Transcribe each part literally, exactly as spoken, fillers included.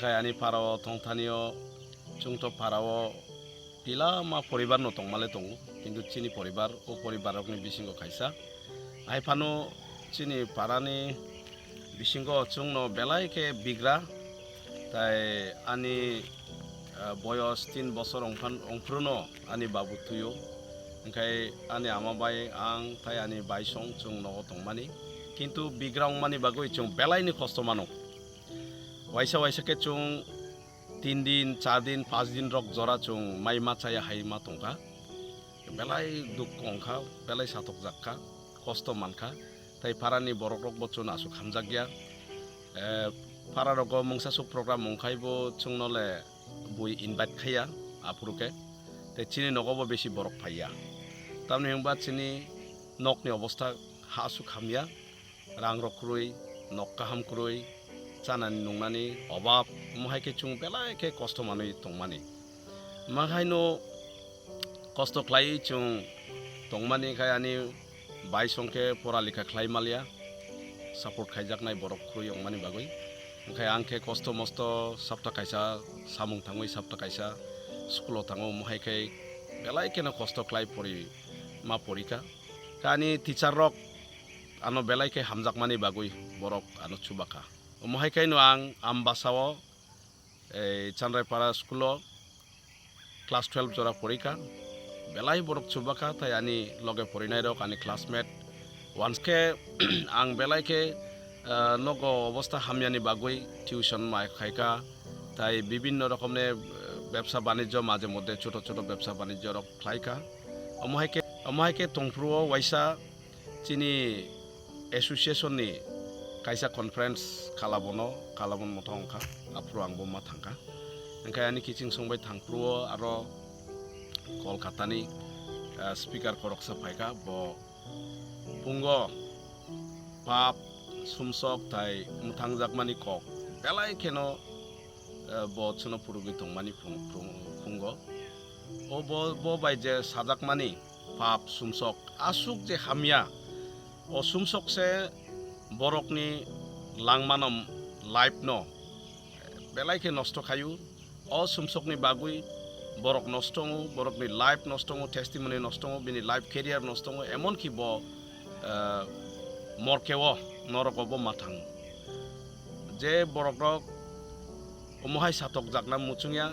Khai ani para o thongthani o chwngto para o pila ma poribar no tongmale tongo, kintu chini poribar o poribar rokni bisingo kaisa. Hai phano chini parani bisingo chwngno belai khe bigra, tai ani, ah, boyos tin bosor ongphan-, ongphruno ani babu thwio. Hwnkhe ani ama bai ang tai ani bai song chwng nogo tongmani. Kintu bigra wngmani bagwi chwng belaini kosto mano. Waisa waisa khe chwng tin din, char din, panch din rok jora chwng mai ma chaya hai ma tongkha. Belai dukh wngkha, belai satokjak kha, kosto mankha. Tai parani borok rok bo chwng aswk hamjakya. Eh, para rogo mungsa suk program wngkhai bo chwngno le bui invite khaiya aphuru khe. Tai chini nogo bo bisi borok phaiya. Tamni hwnba chini nokni obostha ha aswk hamya. Rang rok kwrwi, nok kaham kwrwi, chanani nungnani obab, omo hai khe chwng belai khe kosto manwi tongmani. Omo haino kosto khlaiwi chwng tongmani khai ani bai song khe pora likha khlai malya, support khaijaknai borok kwrwi wngmani bagwi. Hwnkhe ang khe kosto mosto sapta kaisa samung thangwi sapta kaisa school o thango, omo hai khe belai kheno kosto khlai pori ma porikha. Khe ani teacher rok ano belai khe hamjakmani bagwi borok ano chubakha. Omo hai khe no ang Ambasao, ei, Chandraipara school o class twelve jora porikha. Belai borok chubakha, tai ani loge porinai rok, ani classmate. Once khe ang belai khe, ah, nogo obostha hamyani bagwi tuition ma khaikha, tai bibinno rokomni, eh, bebsa banijjo maje moddhe choto choto bebsa banijjo rok khlaikha. Omo hai khe, omo hai khe tongphuru o waisa chini association ni kaisa conference Kalabono, Kalabon mothang wngkha, aphuru ang bo ma thangkha. Hwnkhe ani kiching songbai thangphuru o aro Kolkata ni, ah, speaker khoroksa phaikha, bo pungo pap, sumsok tai mwthangjakmani kok belai kheno, eh, bo chwngno phurugwi tongmani phung-, phung-, phungo. O bo, bo bai je sajakmani pap sumsok aswk je hamya, o sumsok se borokni langmano life no belai khe nosto khayu. O sumsokni bagwi borok nosto wngo, borokni life nosto wngo, testimony nosto wngo, bini life career nosto wngo, emonki bo, eh, morkeo norok o bo ma thango. Je borok rok omo hai satokjakna muchungya,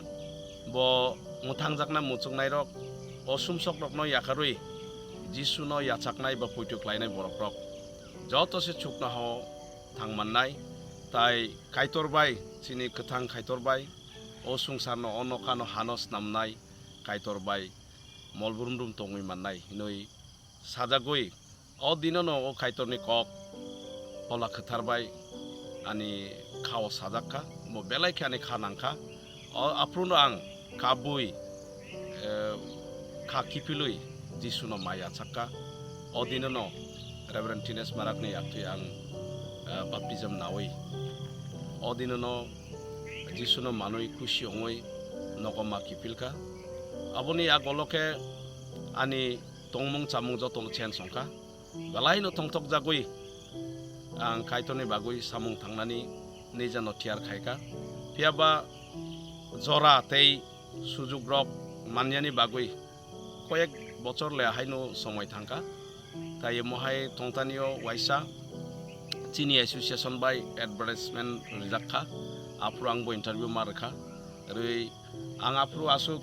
bo mwthangjakna muchungnairok o sumsokrokno yakarwi Jisuno yachaknai ba poito khlainai borokrok joto se chuknohao thang mannai. Tai Kaitor bai, chini kwthang Kaitor bai, o swngcharno, o nokhano, hano snamnai Kaitor bai mol brum brum tongwi mannai hinwi sajagwi, o dinono o Kaitorni kok Phola Kwthar bai ani khao sajak kha, bo belai khe ani kha nang kha. O aphuru no ang kabui, eh, kha kiphilwi Jisuno ma yachak kha. O dinono Reverend Tines Marakni yaktwi ang, eh, baptism nawi. O dinono Jisuno manwi khusi wngwi nogo ma kiphil kha. Aboni agolo khe ani tongmung chamung jotono change wng kha. Belai no tongthok jagwi ang Kaitorni bagwi samung thangnani nijano tiyar khai kha. Phiya ba jora tei sujuk rok manyani bagwi koyek bochor le haino somoi thang kha. Tai omo hai tongthani o waisa chini association bai advertisement rijak kha. Aphuru ang bo interview ma rwkha. Rwi ang aphuru aswk,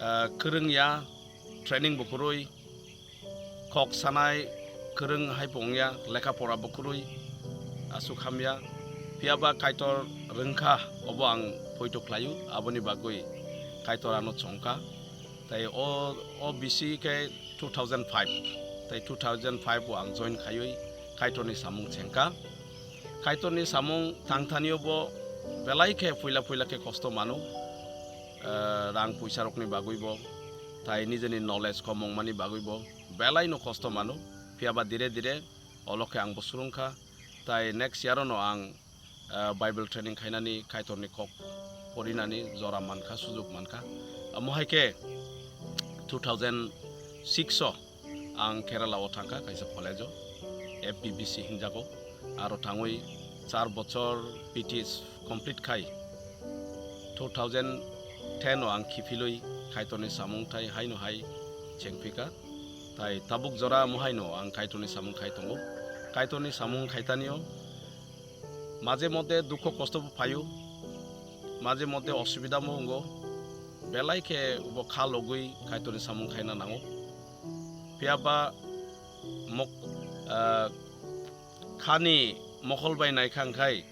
ah, kwrwng ya, training bo kwrwi, kok sanai kwrwng hai bo wngya, lekha pora bo kwrwi, aswk hamya. Phiya ba Kaitor rwngkha, obo ang poito khlaio, aboni bagwi Kaitor ano chongkha. Tai o, o bisi khe two thousand five, tai two thousand five o ang join khaiwi Kaitorni samung chengkha. Kaitorni samung thangthanio bo belai khe puila puila khe kosto mano, eh, rang puisa rokni bagwi bo, tai nijeni knowledge khomongmani bagwi bo belai no kosto mano. Phiya ba dire dire olo khe ang bo surung kha. Tai next year no ang, eh, Bible training khainani Kaitorni kok porinani jora mankha, sujuk mankha. Amo hai khe two thousand six o ang Kerala o thangkha kaisa college o, F B B C hinjago. Aro thangwi char bochor P T S complete khai Two thousand ten o ang khiphilwi Kaitorni samung thai haino hai chengphika. Tai tabuk jora mo haino ang Kaitorni samung khai tongo. Kaitorni samung khaitanio maje mote dukho kosto bo phaio, maje mote osubida bo wngo, belai khe bo kha logwi Kaitorni samung khaina nango. Phiya ba mok-, ah, khani mokol bai naikha wngkhai,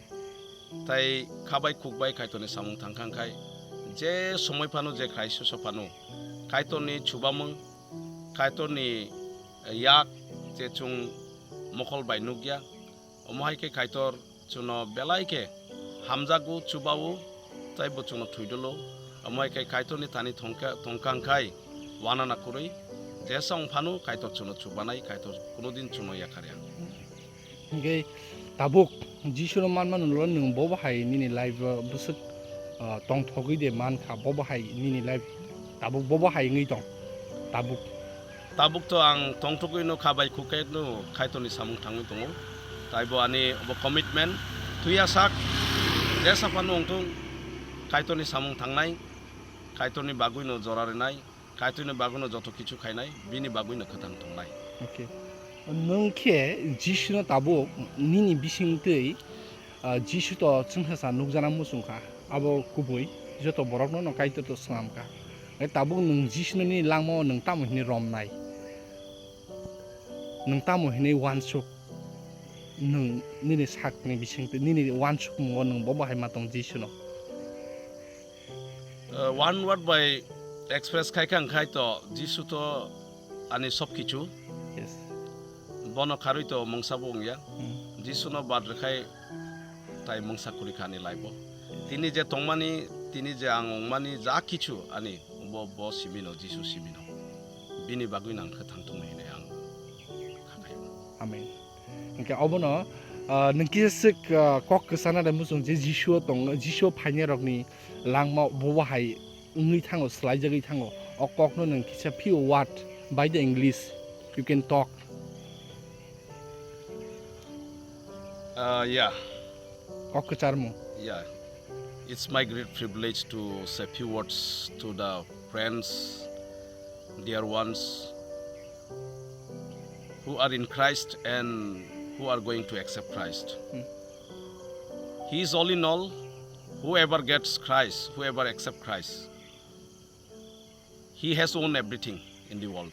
tai kha bai khuk bai Kaitorni samung thangkha wngkhai, je somoi phano, je crisis o phano, Kaitorni chubamung, Kaitorni yak je chwng mokol bai nukya, omo hai khe Kaitor chwngno belai khe hamjago, chubao, tei bo chwngno thwidolo. Omo hai khe Kaitorni thani thongkha, thongkha wngkhai wanana kwrwi, jesa wng phano Kaitor chwngno chubanai, Kaitor kunudin chwngno yakarya. Hingke tabuk Jisuno manmano nwng bobo hai nini life o bwswk, ah, tongthogwi de mankha, bobo hai nini life tabuk bobo hai wngwi tong tabuk. Tabuk to ang tongthogwi no kha bai khuk khe no Kaitorni samung thangwi tongo. Taibo ani obo commitment, thuya sak, jesa phano wngthung, Kaitorni samung thangnai, Kaitorni bagwi no jora rwnai, Kaitorni bagwi no joto kichu khainai, bini bagwi no kwthang tongnai. Okay. Nwng khe Jisuno tabuk nini bisingtwi, ah, Jisu to chwngsacha nukjana muchungkha, abo kubui, joto borokno no Kaitor to swnamkha. Hai tabuk nwng Jisuno nini langmao nwng tamo hinwi romnai? Nwng tamo hinwi uansuk? Nwng nini sakni bisingtwi, nini uansukmungo nwng bobo hai ma tong Jisuno? Uh, one word bai express khai kha wngkhai to, Jisu to ani sob kichu. Yes. Bono kharwi to mungsa bo wngya. Hmm. Jisu no bad rwkhai tai mungsa kwrwi kha ani life o. Tini je tongmani, tini je ang wngmani, ja kichu ani bo, bo simi no, Jisu simi no. Bini bagwi nang khe thang thung hinwi ang kha khai. Amen. Hingke obono, ah, nwng kisa swk, ah, kok kwchana de muchung je Jisu o tong, Jisu o phainai rokni langma bobo hai wngwi thango, swlaijagwi thango. O kokno nwng kisa few word by the English you can talk. Uh, yeah. Kok kwcharmung. Yeah. It's my great privilege to say few words to the friends, dear ones, who are in Christ and who are going to accept Christ. Hmm. He is all in all. Whoever gets Christ, whoever accepts Christ, he has won everything in the world.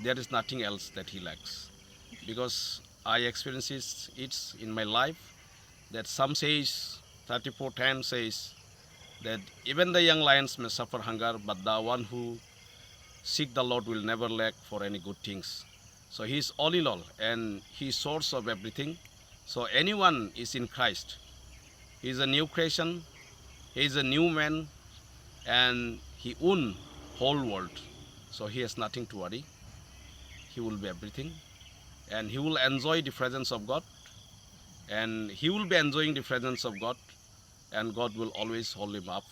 There is nothing else that he lacks. Because I experiences it in my life that Psalm says, thirty-four ten says that even the young lions may suffer hunger, but the one who seek the Lord will never lack for any good things. So he is all in all and he is source of everything. So anyone is in Christ, he is a new creation, he is a new man, and he own whole world. So he has nothing to worry. He will be everything, and he will enjoy the presence of God, and he will be enjoying the presence of God, and God will always hold him up.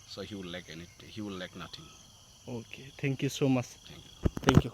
So he will lack any, he will lack nothing. Okay, thank you so much. Thank you. Thank you.